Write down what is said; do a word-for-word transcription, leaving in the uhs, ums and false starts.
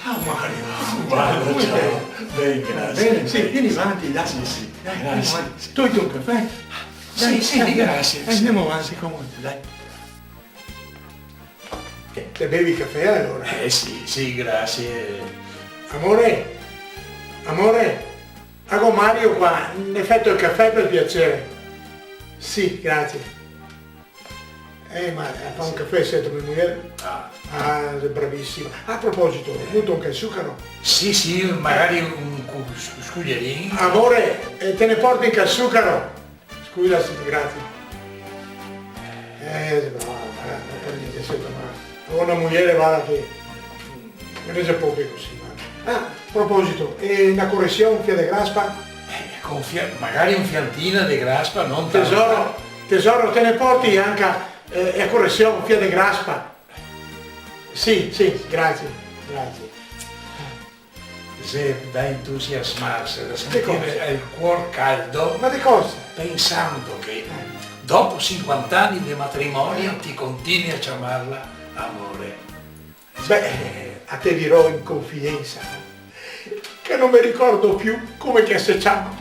Ciao Mario. Guarda, come ciao. Stai? Ben, grasie. Ben, sì, vien avanti, dai. Sì, sì. Dai, grasie. Vien avanti. Te porto un cafè? Sì, dai, sì, dai, grasie, dai, sì. Andemo avanti, comodati, dai. Te bevi cafè alora? Eh, sì, sì, grasie. Amore? Amore? Go Mario qua, me feto el cafè par piaser? Sì, grasie. Eh, ma fa un cafè, sento, me mujer. Ah. Ah, xe bravisima. A proposito, vuto anca el sucaro? Sì, sì, magari un cu-, scu-, scuglierin. Amore, eh, te ne porto anca el sucaro? Scusa, sì, grasie. Eh, no, no, no, par gnente, sento, ma go na mujer, varda, che, mm, ghe ne xe poche cusì, varda. Ah, a proposito, e na coresion, un fià de graspa? Eh, co un fià-, magari un fiantin de graspa, no tanto. Tesoro, tesoro, te ne porti anca, eh, a coresion, un fià de graspa? Sì, sì, grasie, grasie. Xe da entusiasmarse, da sentir el cuor caldo. Ma de cosa? Pensando che dopo sinquanta ani de matrimonio ti continui a ciamarla amore. Beh, a te dirò in confidensa che no me ricordo più come che se ciama.